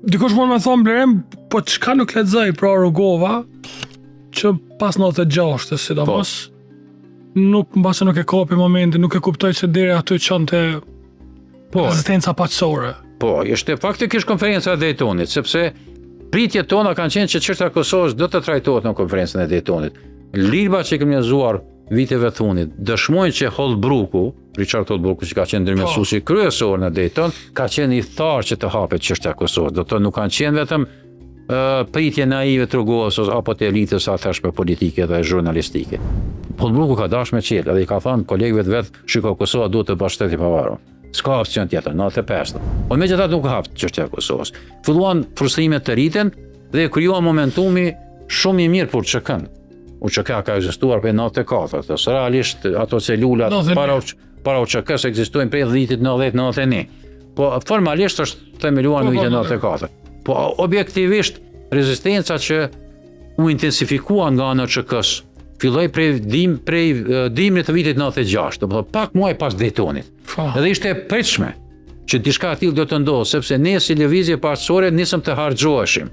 Dikush mund me thonë Blerim, po çka nuk lexoi pra Rugova, që pas 96-ës sidomos, po. nuk mbase nuk e kapi momentin, nuk e kuptoi se deri aty çonte po, rezistenca paqësore. Po, ishte faktikisht konferenca e Daytonit, sepse pritjet tona kanë qenë që çështja e Kosovës do të trajtohet në konferencën e Daytonit. Librat që kemi lexuar viteve të fundit dëshmojnë që Holbrooku, Richard Holbrooku që ka qenë ndërmjetësuesi po. kryesor në Dayton, ka qenë ithtar që të hapet çështja e Kosovës. Do të thotë nuk kanë qenë vetëm uh, pritje naive të Rugovës apo të elitës atëhershme politike dhe zhurnalistike. Holbrooku ka dashur me çel, edhe i ka thënë kolegëve të vet, shiko Kosova duhet të bëhet shtet i pavarur. S'ka opcion tjetër, 95. Po megjithatë nuk u hap çështja e Kosovës. Filluan frustrimet të rriten dhe u krijua momentumi shumë i mirë për UÇK-në. UÇK ka ekzistuar prej 94, të realisht ato celulat para, para UÇK-së ekzistojnë prej vitit 90-91. Po formalisht është themeluar në po, vitin 94. Po, po objektivisht rezistenca që u intensifikua nga ana e UÇK-së, filloi prej dim prej dimrit të vitit 96, do të thotë pak muaj pas Daytonit. Edhe ishte e pritshme që diçka e tillë do të ndodhë, sepse ne si lëvizje paqësore nisëm të harxhoheshim.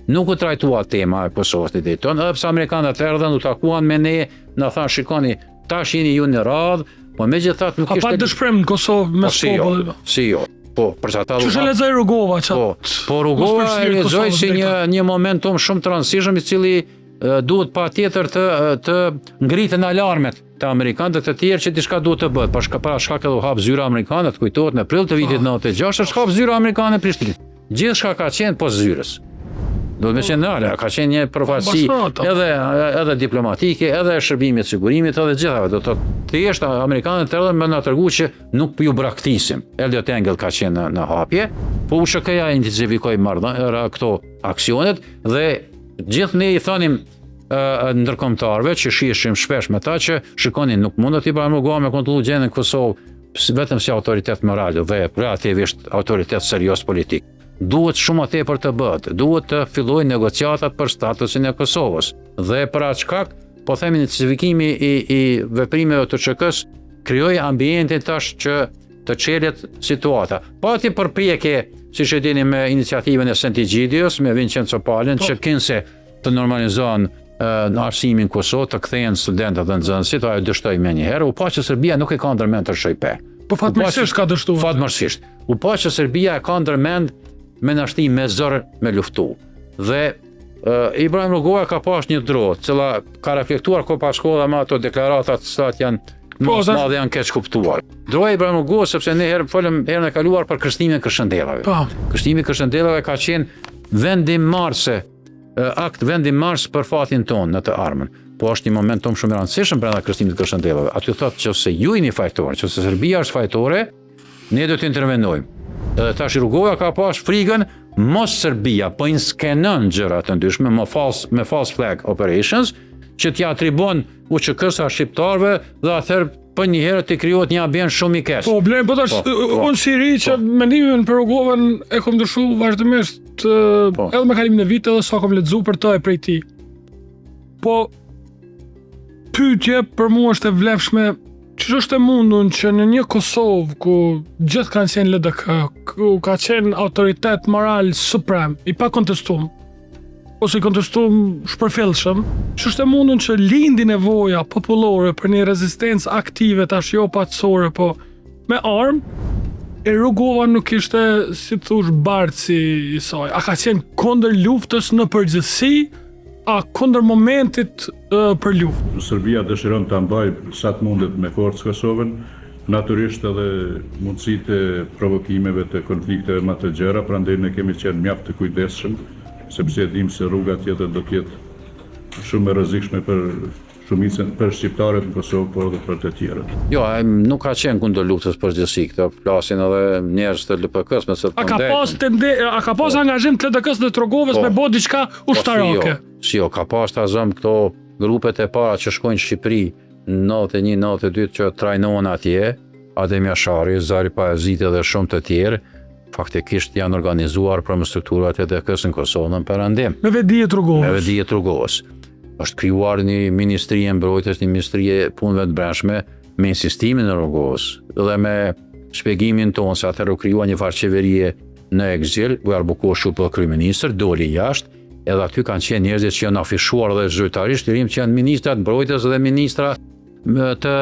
Nuk u trajtua tema e Kosovës në Dayton, edhe pse amerikanët erdhën, u takuan me ne, na thanë shikoni, tash jeni ju në radhë, po megjithatë nuk ishte... A pa dëshpërim në Kosovë me po, si jo, si jo. Po, për që ata... Qysh e lexoi Rugova që... Po, po Rugova e lexoi si një, një momentum shumë të rëndësishëm i cili duhet patjetër të, të ngritën alarmet të amerikanët dhe të tjerë që diçka duhet të bëhet. Për shka, para shkak edhe u hap zyra amerikane, të kujtohet në prill të vitit 96, është hap zyra amerikane në Prishtinë. Gjithçka ka qenë pos zyrës. Duhet me qenë real, ka qenë një përfaqësi edhe, edhe diplomatike, edhe e shërbimit sigurimit, edhe gjithave. Do të thotë, thjesht amerikanët erdhën me na tregu që nuk po ju braktisim. Eliot Engel ka qenë në, në hapje, po UÇK-ja intensifikoi marrëdhënë këto aksionet dhe gjithë ne i thonim ndërkombëtarëve që shiheshim shpesh me ta që shikoni nuk mundet Ibrahim Rugova me kontrollu gjendjen në Kosovë vetëm si autoritet moral dhe relativisht autoritet serioz politik. Duhet shumë më tepër të bëhet, duhet të fillojnë negociatat për statusin e Kosovës. Dhe për atë shkak, po themi intensifikimi i, i veprimeve të UÇK-së krijoi ambientin tash që të çelet situata. Pati përpjekje, siç e dini me iniciativën e Sant'Egidios, me Vincenzo Palën, po. që kinse të normalizohen në arsimin në Kosovë, të kthehen studentët dhe nxënësit, ajo dështoi menjëherë, u pa që Serbia nuk e ka ndërmend të lëshojë pe. Po fatmirësisht ka dështuar. Fatmirësisht. U pa që Serbia e ka ndërmend me na shti me zor me luftu. Dhe uh, Ibrahim Rugova ka pas një dro, cila ka reflektuar kohë pas kohe me ato deklaratat të cilat janë po, më madhe janë keqkuptuar. Droja e Ibrahim Rugovës sepse ne herë folëm herën e kaluar për kërcënimin e Kërshëndellave. Po. Kërcënimi i Kërshëndellave ka qenë vendimmarrëse akt vendimmarrës për fatin tonë në të ardhmen. Po është një momentum shumë i rëndësishëm brenda kërcënimit të Kërshëndellave. Aty thotë që se ju jeni fajtor, që se Serbia është fajtore, ne do të intervenojmë. Edhe tash Rugova ka pas frigën mos Serbia po inskenon gjëra të ndryshme me false me false flag operations që t'ia atribuon UÇK-së a shqiptarëve dhe atëherë për një herë të krijohet një ambient shumë i keq. Po, Blerim, po tash po, po, unë si ri që po. mendimin për Rugovën e kom ndryshu vazhdimisht po. edhe me kalimin e viteve edhe sa kom lexu për të e prej tij. Po pyetje për mua është e vlefshme Qysh është e mundun që në një Kosovë ku gjithë kanë qenë LDK, ku ka qenë autoritet moral suprem, i pakontestum, ose i kontestum shpërfillshëm, qysh është e mundun që lindi nevoja popullore për një rezistencë aktive, tash jo paqësore, po me armë, e Rugova nuk ishte, si të thush, bartësi i saj. A ka qenë kundër luftës në përgjithësi, a kundër momentit për luftë? Serbia dëshiron ta mbajë sa të mundet me forcë Kosovën, natyrisht edhe mundësitë e provokimeve të konflikteve më të gjera, prandaj ne kemi qenë mjaft të kujdesshëm, sepse e dimë se rruga tjetër do të jetë shumë e rrezikshme për shumicën, për shqiptarët në Kosovë, por edhe për të tjerët. Jo, ai nuk ka qenë kundër luftës përgjithësi, këtë flasin edhe njerëz të LPK-së me së të A ka pas tende, a ka pas po. angazhim të LDK-së dhe të Rugovës po. me bo diçka po, ushtarake? Po, si jo, si jo, ka pas ta zëm këto grupet e para që shkojnë në Shqipëri 91, 92 që trajnohen atje, Adem Jashari, Zahri Pajaziti dhe shumë të tjerë, faktikisht janë organizuar përmes strukturave të LDK-së në Kosovë në perëndim. Me vetëdije të Rugovës. Me vetëdije të Rugovës. Është krijuar një ministri e mbrojtjes, një ministri e punëve të brendshme me insistimin e Rugovës dhe me shpjegimin tonë se atëherë u krijua një farë qeverie. në ekzil, Bujar Bukoshi u bë kryeministër, doli jashtë, edhe aty kanë qenë njerëzit që janë afishuar dhe zyrtarisht Lirim që janë ministra të mbrojtjes dhe ministra të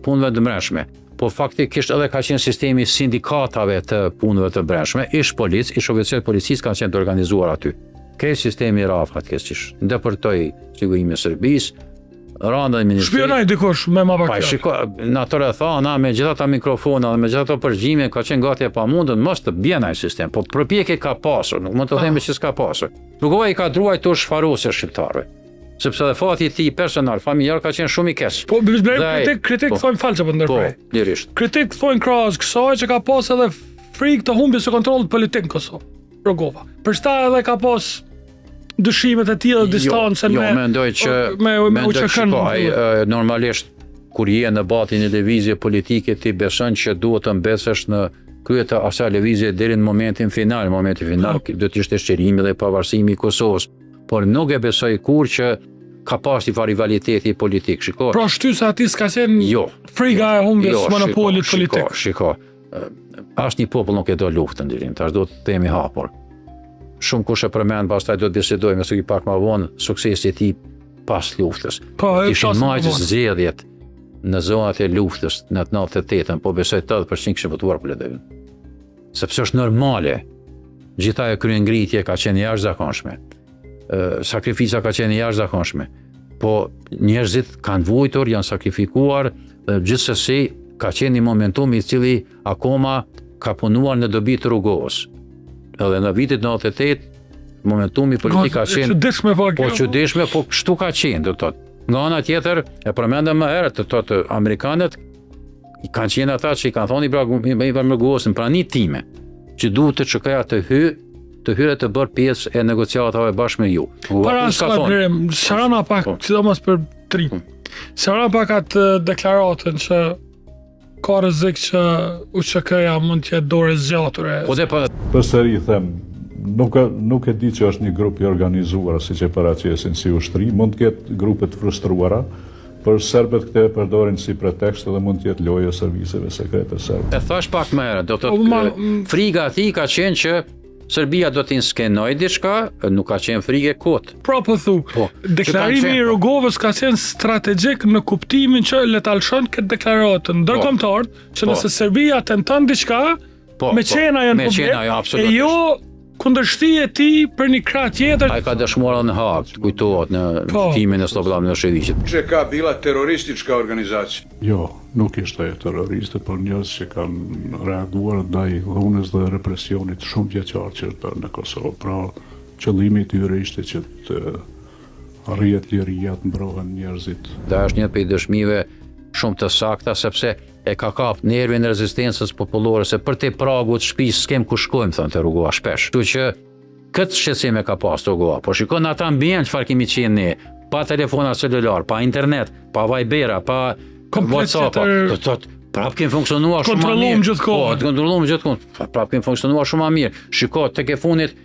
punëve të brendshme. Po faktikisht edhe ka qenë sistemi i sindikatave të punëve të brendshme, ish polic, ish oficerë të policisë kanë qenë të organizuar aty. Krejt sistemi ra fatkeqësisht. Depërtoi sigurimi i Serbisë, ra në ministri. Shpionoi dikush me ma pak. Pa shiko, në ato rrethana me gjithë ata mikrofona dhe me gjithë ato përgjime ka qenë gati e pamundur mos të bjen ai sistem, po përpjekje ka pasur, nuk mund të themi që s'ka pasur. Rugova i ka druajtur shfarosje shqiptarëve. Sepse edhe fati i tij personal, familjar ka qenë shumë i keq. Po, Blerim kritik, kritik po, thonë fal që po ndërprej. Po, lirisht. Kritik thonë krahas kësaj që ka pas edhe frikë të humbjes së kontrollit politik në Kosovë. Rugova. Për qata edhe ka pas dyshimet e tij dhe jo, distancën jo, me mendoj që me me UÇK-n. Po, ai normalisht kur je në batin e lëvizje politike ti beson që duhet të mbesesh në krye të asaj lëvizje deri në momentin final, momenti final po. do të ishte çlirimi dhe pavarësimi i Kosovës. Por nuk e besoj kurrë që ka pas një farë rivaliteti politik. Shiko. Pra shtysa e tij s'ka qenë jo, friga e humbjes jo, monopolit politik. Shiko, shiko. Asnjë popull nuk e do luftën Lirim, tash do të themi hapur. Shumë kush e përmend, pastaj do të bisedojmë se pak më vonë suksesi i tij pas luftës. Po, e ishin majtë zgjedhjet në zonat e luftës në 98-ën, po besoj 80% kishin votuar për LDK. Sepse është normale. Gjithë ajo kryengritje ka qenë e jashtëzakonshme. Sakrifica ka qenë e jashtëzakonshme. Po njerëzit kanë vujtur, janë sakrifikuar dhe gjithsesi ka qenë një momentum i cili akoma ka punuar në dobi të Rugovës. Edhe në vitit 98 momentumi politik ka qenë çuditshme po, po çuditshme, po kështu ka qenë, do të thotë. Nga ana tjetër, e përmendëm më herët, do të thotë amerikanët kanë qenë ata që i kanë thonë Ibrahim Rugovës në prani time, që duhet UÇK-ja të hyjë të hyrë të bërë pjesë e negociatave bashkë me ju. Para se të bëjmë, sqarona pak, po. sidomos për tri. Po. Sqarona pak atë deklaratën që ka rrezik që UÇK-ja mund të jetë dorë e zgjatur. Po dhe po. Përsëri them, nuk nuk e di që është një grup i organizuar siç e paraqesin si ushtri, mund të ketë grupe të frustruara, por serbët këtë e përdorin si pretekst edhe mund të jetë lojë e serviseve sekrete serbe. E thash pak më herët, do të thotë po, friga e tij ka qenë që Serbia do të inskenojë diçka, nuk ka qenë frikë e kotë. Pra po thu, po, deklarimi i Rugovës ka qenë strategjik në kuptimin që le ta lëshon këtë deklaratë po. ndërkombëtar, që po. nëse Serbia tenton diçka, po, me po, qenë ajo në publik, ajo, e jo kundërshti e tij për një krah tjetër. Ai ka dëshmuar edhe në Hagë, të kujtohet në po. gjykimin e Slobodan Milosheviqit. UÇK bila terroristička organizacija. Jo, nuk ishte ajo terroriste, por njerëz që kanë reaguar ndaj dhunës dhe represionit shumëvjeçar që është bërë në Kosovë. Pra, qëllimi i tyre ishte që të arrihet liria, të mbrohen njerëzit. Dhe është një prej dëshmive shumë të sakta sepse e ka kap nervin e rezistencës popullore se përtej pragut shtëpisë s'kem ku shkojmë thonte Rugova shpesh. Kështu që këtë shqetësim e ka pas Rugova. Po shikon atë ambient çfarë kemi qenë ne, pa telefona celular, pa internet, pa Vibera, pa WhatsApp, do të thotë prap kemi funksionuar shumë më mirë. Gjithkohë. Po, të kontrolluam gjithkohë. Prap kemi funksionuar shumë më mirë. Shiko tek e fundit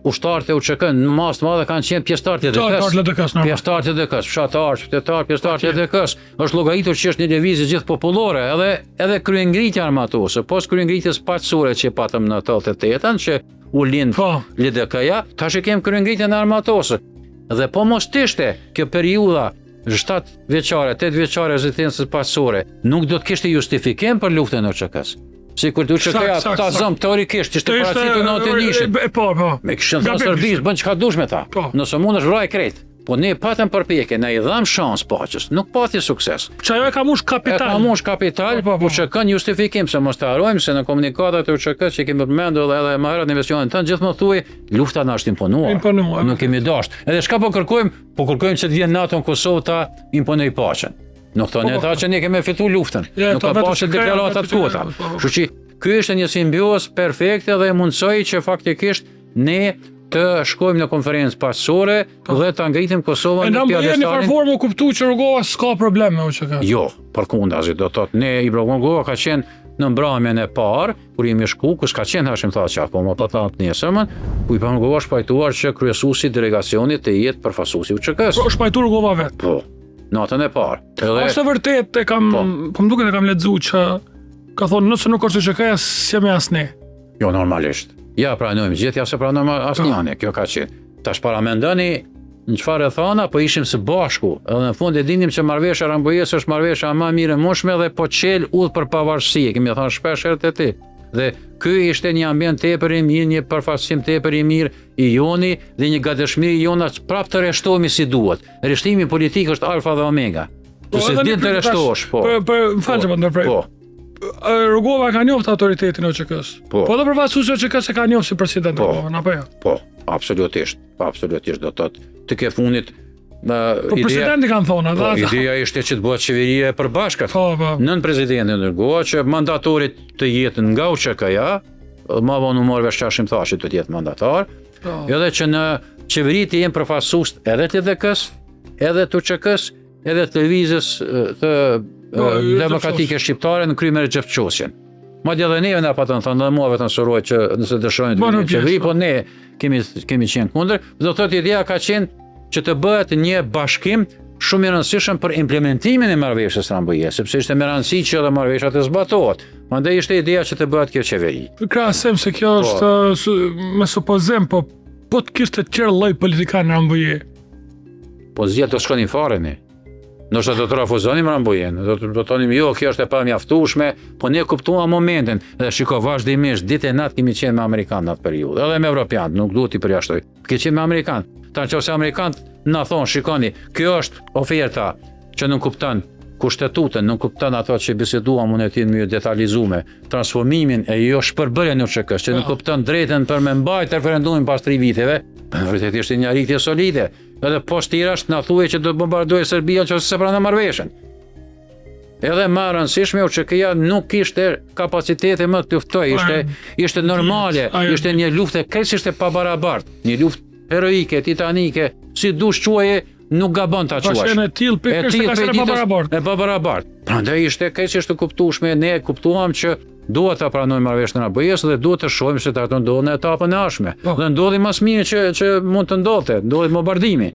ushtarët e UÇK në masë të madhe kanë qenë pjesëtarë të LDK-s. Pjesëtarë të LDK-s, fshatarë, qytetarë, pjesëtarë të LDK-s. Është llogaritur që është një lëvizje gjithë popullore, edhe edhe kryengritja armatose, pos kryengritjes paqësore që patëm në 88-ën që u lind po. LDK-ja, tash e kem kryengritjen e armatosur. Dhe po mos të ishte kjo periudha 7 vjeçare, 8 vjeçare rezistencës paqësore, nuk do të kishte justifikim për luftën e UÇK-s. Sikur të UÇK-ja ta zëm teorikisht, ishte paraqitur në 91-shin. Po, po. Me kishin thënë Serbisë, bën çka dush me ta. Po. Nëse mundesh vraj krejt. Po ne patëm përpjekje, ne i dhamë shans paqes, nuk pati sukses. Që ajo e ka mush kapital. E ka mush kapital, po, po, po. UÇK-në justifikim, se mos të harrojmë se në komunikatat e UÇK që kemi përmendur edhe, edhe më herët në emisionin tënd, gjithmonë thuhej, lufta na është imponuar. Imponuar. Nuk kemi dashtë. Edhe çka po kërkojmë? Po kërkojmë që të vjen NATO në Kosovë ta imponojë paqen. Nuk thonë po, ata që ne kemi fitu luftën. Ja, nuk ka pasur deklarata të kota. Po, po. Kështu që ky ishte një simbiozë perfekte dhe mundësoi që faktikisht ne të shkojmë në konferencë paqësore po. dhe ta ngritim Kosovën në piedestalin. Në një formë u kuptu që Rugova s'ka problem me UÇK. Jo, përkundazi do të thotë ne Ibrahim Rugova ka qenë në mbrëmjen e parë kur jemi shku, ku s'ka qenë Hashim Thaçi apo më pa të nesërmen, ku Ibrahim Rugova është pajtuar që kryesuesi i delegacionit të jetë përfaqësuesi i UÇK-së. Po është pajtuar Rugova vetë. Po. Natën e parë. Edhe është e vërtetë, e kam, po, po më duket e kam lexuar që ka thonë nëse nuk është UÇK-ja, s'jemi as ne. Jo, normalisht. Ja pranojmë gjithë, ja s'e pranojmë asnjani, kjo ka qenë. Tash paramendoni në çfarë rrethana, po ishim së bashku. Edhe në fund e dinim që marrëveshja e Rambujesë është marrëveshja më e mirë e mundshme dhe po çel udhë për pavarësi, e kemi thënë shpesh herë te ti. Dhe ky ishte një ambient tepër i mirë, një përfaqësim tepër i mirë i joni dhe një gatishmëri jona që prapë të rreshtohemi si duhet. Rreshtimi politik është alfa dhe omega. Po, Nëse edhe din një të pyetje tash, rreshtohesh, po. Për, për, më fal që po ndërprej. Po. Rugova ka njoft autoritetin e UÇK-s. Po. Po edhe përfaqësuesi i UÇK-s e ka njoft si president Po. Rugovën, apo jo? Po, absolutisht, po absolutisht do të thotë tek e fundit ë Po presidenti kanë thonë, po, edhe ata. ideja ishte që të bëhet qeveria e përbashkët. Po, po. Nën presidentin Rugova që mandatori të jetë nga UÇK-ja, më vonë u mor vesh që Hashim Thaçi do të jetë mandatar, Po. edhe që në qeveri të jenë përfaqësues edhe të LDK-s, edhe të UÇK-s, edhe të lëvizjes të Po, demokratike shqiptare në krye me Rexhep Qosjen. Madje edhe neve na patën thënë, dhe mua vetëm surroj që nëse dëshirojnë të Po, vinë në në qeveri, pjesë, po ne kemi kemi qenë kundër. Do të thotë ideja ka qenë që të bëhet një bashkim shumë i rëndësishëm për implementimin e marrëveshjes Rambujesë, sepse ishte me rëndësi që edhe marrëveshja të zbatohet. Prandaj ishte ideja që të bëhet kjo qeveri. Krahasim se kjo Po. është su, me supozim, po po të kishte të tjerë lloj politikan në Rambuje. Po zgjat do shkonin fare ne. Ndoshta do të refuzonim Rambujen, do të do të thonim jo, kjo është e pamjaftueshme, po ne kuptuam momentin dhe shiko vazhdimisht ditë e natë kemi qenë me amerikanë në atë periudhë, edhe me evropian, nuk duhet t'i përjashtoj. Kemi qenë me amerikanë. Tash nëse amerikanët na thonë, shikoni, kjo është oferta që nuk kupton kushtetutën, nuk kupton ato që biseduam unë e ti në mënyrë detalizume, transformimin e jo shpërbërjen e UÇK-s, që nuk kupton drejtën për me mbajt referendumin pas 3 viteve, në vërtet ishte një arritje solide. Edhe poshtë tjerash na thuhej që do të bombardojë Serbia nëse s'e pranon marrëveshjen. Edhe më e rëndësishme UÇK-ja nuk kishte kapacitete më të luftojë, ishte ishte normale, Ajo- ishte një luftë krejtësisht e pabarabartë, një luftë heroike, titanike, si dush quaje, nuk gabon ta Ka quash. qenë e tillë pikërisht tillë ka prej qenë e ditës- pabarabartë. E pabarabartë. Prandaj ishte krejtësisht e kuptueshme, ne e kuptuam që duhet ta pranojmë marrëveshjen e Rambujesë dhe duhet të shohim se ta ndodh në etapën e ardhshme. Po. Dhe ndodhi më së miri që që mund të ndodhte, ndodhi bombardimi.